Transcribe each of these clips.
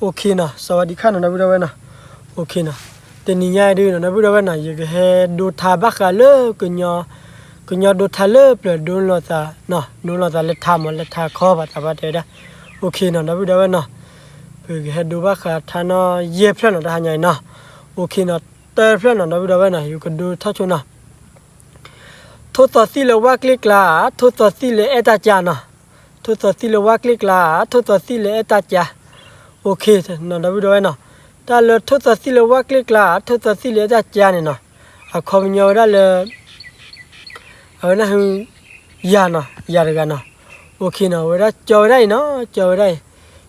အိၣ်ခ့နီၤ, စဝၤဒံခါနီၤ ဒီပုၢ်ဒီဝဲၢ်နီၤ. အိၣ်ခ့နီၤ, တနံၤညါအံၤဒုနီၤ ဒီပုၢ်ဒီဝဲၢ်နီၤ ယကဟဲဒိထါဘၣ်ဃးလၢ ကညီဒိထါလၢပျၢၤဒိလိာ်သး, ဒိလိာ်သးလၢထါမး လၢထါခီပၤသးပှၢ်တဲဝဲဒၣ်. အိၣ်ခ့နီၤ ဒီပုၢ်ဒီဝဲၢ်နီၤ, ပကဟဲဒိဘၣ်ဃးထါနီၤ ယဲၢ်ဖျၢၣ်နီၤ တဟါညါအံၤနီၤ. အိၣ်ခ့နီၤ, တၢဖျၢၣ်နီၤ ဒီပုၢ်ဒီဝဲၢ်နီၤ ယကဒိထီၣ်ဆိနီၤ. ထိၣ်သီသံၣ်လၢဝၣ်ကျ့ၣ်ကျါ, ထိၣ်သီသံၣ်လၢအဲၣ်တၢ်ကါနီၤ. ထိၣ်သီသံၣ်လၢဝၣ်ကျ့ၣ်ကျါ, ထိၣ်သီသံၣ်လၢအဲၣ်တၢ်ကါ. အိၣ်ခ့နီၤ ဒီပုၢ်ဒီဝဲၢ်နီၤ, တၢ်လၢထိၣ်သီသံၣ်လၢဝၣ်ကျ့ၣ်ကျါ, ထိၣ်သီသံၣ်လၢအဲၣ်တၢ်ကါန့ၣ်နီၤ, အခီပညီဝဲဒၣ်လၢ အဝဲဒၣ် ယၤနီၤ, ယၤတဂၤနီၤ. အိၣ်ခ့နီၤ, အဝဲဒၣ်ကၠီဝဲဒၣ်အံၤနီၤ, ကၠီဝဲဒၣ်အံၤ,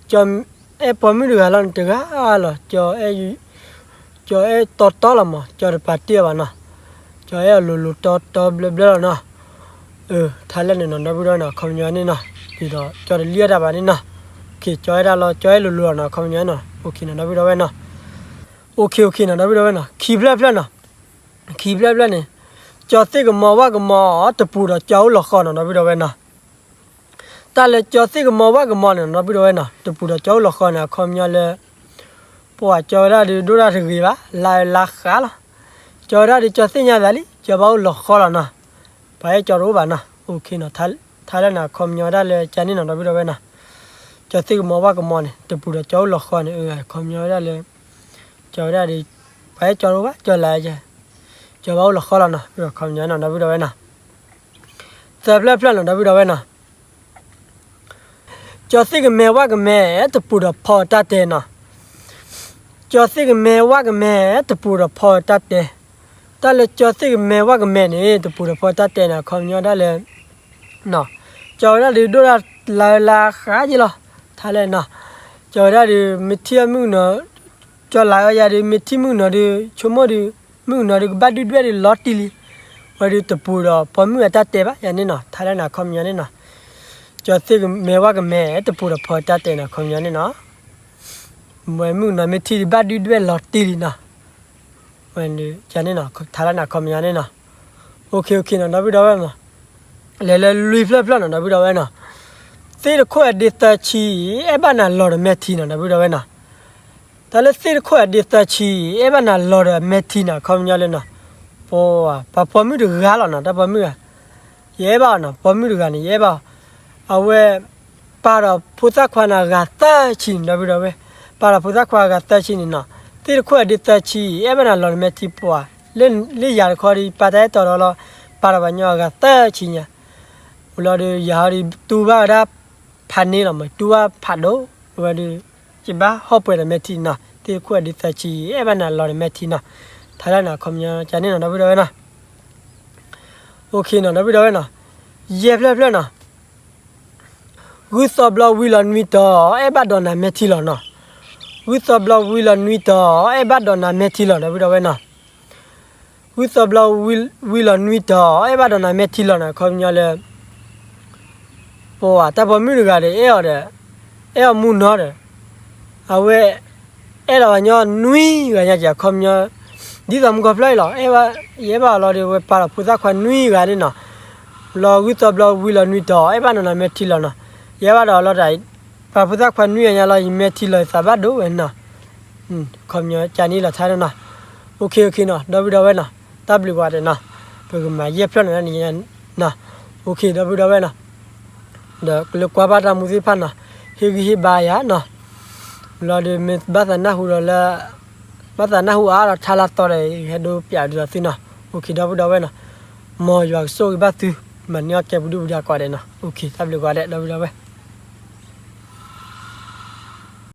ကၠီအဲၣ်ပိာ်မုၣ်တဂၤလီၤန့ၣ် တဂၤလီၤ. ကၠီအဲၣ်တီတီလီၤမး, ကၠီတပာ်တ့ၢ်အီၤဘၣ်နီၤ. ကၠီအဲၣ်အီၤလိၤလိၤတီတီဘျၢဘျၢလီၤနီၤ. ထါလဲၣ်န့ၣ်နီၤ ဒီပုၢ်ဒီဝဲၢ်နီၤ အခီပညီန့ၣ်နီၤ, ဒ်သိးကၠီတလံၣ်အတၢ်ဘၣ်န့ၣ်နီၤ. အိၣ်ခ့ ကၠီအဲၣ်ဒၣ်လီၤ ကၠီအဲၣ်လိၤလိၤလီၤနီၤ အခီပညီနီၤ. အိၣ်ခ့နီၤ ဒီပုၢ်ဒီဝဲၢ်နီၤ. အိၣ်ခ့ အိၣ်ခ့နီၤ ဒီပုၢ်ဒီဝဲၢ်နီၤ, ခံဖျၢၣ်ဖျၢၣ်နီၤ. ခံဖျၢၣ်ဖျၢၣ်န့ၣ်, ကၠီသ့ၣ်ကမီၤဝၣ်ကမီၤ တပူၤဒီးကၠီအိၣ်လီၤဃီနီၤ ဒီပုၢ်ဒီဝဲၢ်နီၤ. တၢ်လၢကၠီသ့ၣ်ကမီၤဝၣ်ကမီၤန့ၣ်နီၤ ဒီပုၢ်ဒီဝဲၢ်နီၤ တပူၤဒီးကၠီအိၣ်လီၤဃီန့ၣ် အခီပညီလၢ ပှၤကၠီဝဲဒၣ်ဒုးဒိၣ်တၢ်တဂ့ၤဘၣ် လါလါဃးလီၤ. ကၠီဝဲဒၣ်ဒုးကၠီသ့ၣ်ညါသးလံ ကၠီဘၣ်အိၣ်လီၤဃီလီၤနီၤ. ပှၤအဲၣ်ကၠီတအိၣ်ဘၣ်နီၤ. အိၣ်ခ့နီၤ, ထါလဲၣ်န့ၣ် အခီပညီဝဲဒၣ်လၢကန့ၣ်နီၤ ဒီပုၢ်ဒီဝဲၢ်နီၤ. ကၠီသ့ၣ်ကမီၤဝၣ်ကမီၤန့ၣ် တပူၤဒီးကၠီအိၣ်လီၤဃီန့ၣ် အခီပညီဝဲဒၣ်လၢ ကၠီဝဲဒၣ်ဒုး ပှၤအဲၣ်ကၠီတအိၣ်ဘၣ် ကၠီလါ ကၠီဘၣ်အိၣ်လီၤဃီလီၤနီၤ အခီပညီနီၤ ဒီပုၢ်ဒီဝဲၢ်နီၤ. သၢဖျၢၣ်ဖျၢၣ်နီၤ ဒီပုၢ်ဒီဝဲၢ်နီၤ. ကၠီသ့ၣ်ကမဲဝၣ်ကမဲ တပူၤဒီးဖီတၢ်တဲနီၤ. ကၠီသ့ၣ်ကမဲဝၣ်ကမဲ တပူၤဒီးဖီတၢ်တဲ. တၢ်လၢကၠီသ့ၣ်ကမဲဝၣ်ကမဲန့ၣ် တပူၤဒီးဖီတၢ်တဲန့ၣ် အခီပညီဒၣ်လၢ ကၠီဝဲဒၣ်ဒုးဒိၣ်တၢ်လါလါဃးယ့လီၤ. ထါလဲၣ်နီၤ, ကၠီဝဲဒၣ်ဒုး မ့ၢ်ထံၣ်အီၣ်မုၣ်ကနီၤ, ကၠီလါအီယၤဒုး မ့ၢ်ထံၣ်မုၣ်ကနီၤဒုး ဆိကမိၣ်ဒုး မုၣ်ကနီၤဒုး ကဘၣ်ဒုၣ်ဒွဲၣ်ဒုးလီၤတံၢ်လံ. ဝဲဒုးတပူၤဒီးပိာ်မုၣ်အတၢ်တဲဘၣ် ယၤန့ၣ်နီၤ. ထါလဲၣ်န့ၣ် အခီပညီန့ၣ်နီၤ. ကၠီသ့ၣ်ကမဲဝၣ်ကမဲ တပူၤဒီးဖီတၢ်တဲန့ၣ် အခီပညီန့ၣ်နီၤ. ဝဲမုၣ်ကနီၤမ့ၢ်ထံၣ်ဒုး ဘၣ်ဒုၣ်ဒွဲၣ်လီၤတံၢ်လံနီၤ. ဝဲန့ၣ်ကန့ၣ်နီၤ ထါလဲၣ်န့ၣ် အခီပညီန့ၣ်နီၤ. အိၣ်ခ့ အိၣ်ခ့နီၤ ဒီပုၢ်ဒီဝဲၢ်နီၤ. လဲၤလၢလွံၢ်ဖျၢၣ်ဖျၢၣ်နီၤ ဒီပုၢ်ဒီဝဲၢ်နီၤ. သ့ၣ်တခိၣ်အဒ့သၢဆံ အဲၣ်ဘၣ်နၤလီၤဒီးမဲာ်ထံနီၤ ဒီပုၢ်ဒီဝဲၢ်နီၤ. တၢ်လၢသ့ၣ်တခိၣ်အဒ့သၢဆံ အဲၣ်ဘၣ်နၤလီၤဒီးမဲာ်ထံနီၤ အခီပညီလၢနီၤ. ပှၤ ပှၤပိာ်မုၣ်တဂၤလီၤနီၤ တၢ်ပိာ်မုၣ်ဂၤ ယအဲၣ်ဘၣ်အီၤနီၤ ပိာ်မုၣ်တဂၤန့ၣ် ယအဲၣ်ဘၣ်အီၤ. အဝဲ ပာ်ဒီးဖိသၣ်ခွါန့ၣ်အဂၤသၢဆံန့ၣ် ဒီပုၢ်ဒီဝဲၢ်, ပာ်ဒီးဖိသၣ်ခွါအဂၤသၢဆံန့ၣ်နီၤ, သ့ၣ်တခိၣ်အဒ့သၢဆံ အဲၣ်ဘၣ်နၤလီၤဒီးမဲာ်ထံပှၤ, လၢယၤတခီဒီး ပာ်တၢ်အဲၣ်တီဒီးလီၤ, ပာ်ဒီးပှၤညီအဂၤသၢဆံညါ, ဝံၤလီၤဒီး ယၤဟီဒီး တူၢ်ဘၣ်ဝဲဒၣ် ဖးန့ၢ်လီၤမး တူၢ်ဘၣ်ဖးဒိၣ်, ဝဲဒီး ယဘၣ်ဟီၣ်ပှဲၤဒီးမဲာ်ထံနီၤ, သ့ၣ်တခိၣ်အဒ့သၢဆံ အဲၣ်ဘၣ်နၤလီၤဒီးမဲာ်ထံနီၤ, ထါလၢနၤခီပညီ ကန့ၣ်နီၤ ဒီပုၢ်ဒီဝဲၢ်နီၤ. အိၣ်ခ့နီၤ ဒီပုၢ်ဒီဝဲၢ်နီၤ, ယဲၢ်ဖျၢၣ်ဖျၢၣ်နီၤ, ဂုၢ်သီဘျီဝံၤလီၤနွံတီၤ အဲၣ်ဘၣ်ဒီးနၤမဲာ်ထံလီၤနီၤ, ဂုၢ်သီဘျီဝံၤလီၤနွံတီၤ အဲၣ်ဘၣ်ဒီးနၤမဲာ်ထံလီၤ ဒီပုၢ်ဒီဝဲၢ်နီၤ. ဂုၢ်သီဘျီဝံၤလီၤနွံတီၤ အဲၣ်ဘၣ်ဒီးနၤမဲာ်ထံလီၤနီၤ ခီပညီလၢ ပှၤတၢ်ပိာ်မုၣ်တဂၤဒီး အဲၣ်အီၤဒီး အဲၣ်အီၤမုၢ်နီၤဒီး အဝဲ အဲၣ်လီၤပှၤညီနွံဂၤညါက့ၤ အခီပညီ ဒ်သိးမုၢ်ကီၢ်ဖျၢၣ်အံၤလီၤ, ယအဲၣ်ဘၣ်အီၤလီၤဒီး ဝဲပာ်လီၤဖိသၣ်ခွါနွံဂၤန့ၣ်နီၤ, လီၤဂုၢ်သီဘျီဝံၤလီၤနွံတီၤ အဲၣ်ဘၣ်နၤနၤမဲာ်ထံလီၤနီၤ, ယအဲၣ်ဘၣ်ဒီးအီၤလီၤတၢ် ပာ်ဖိသၣ်ခွါနွံဂၤညါလီၤ ယမဲာ်ထံလီၤယသးဘၣ်ဒိဝဲနီၤ. ခီပညီ ကန့ၣ်လီၤထါနီၤ, အိၣ်ခ့ အိၣ်ခ့နီၤ ဒီပုၢ်ဒီဝဲၢ်နီၤ, တၢ်ဘျုးကွၢ်ဒဲးနီၤ, ပကမၤယဲၢ်ဖျၢၣ်နီၤန့ၣ်, အိၣ်ခ့ ဒီပုၢ်ဒီဝဲၢ်နီၤ, ဒီးကလၢကွၢ်ဘၣ်တၢ်မူသ့ၣ်တဖၣ်နီၤ, ဟ့ၣ်ဂံၢ်ဟ့ၣ်ဘါယၤနီၤ, လီၤဒီးမ့ၢ်ဘၣ်သးနၢ်ဟူဒီးလၢ ဘၣ်သးနၢ်ဟူအါဒီးထါလၢအသီဒီး ဟဲဒိပျးဒ်သိးသုနီၤ, အိၣ်ခ့ ဒီပုၢ်ဒီဝဲၢ်နီၤ, မ်ယွၤကဆိၣ်ဂ့ၤဘၣ်သု, မၤန့ၢ်အီၣ်ကဲပဒုၣ်ပဒါကိးဂၤဒဲးနီၤ, အိၣ်ခ့ တၢ်ဘျုးကိးဂၤဒဲး ဒီပုၢ်ဒီဝဲၢ်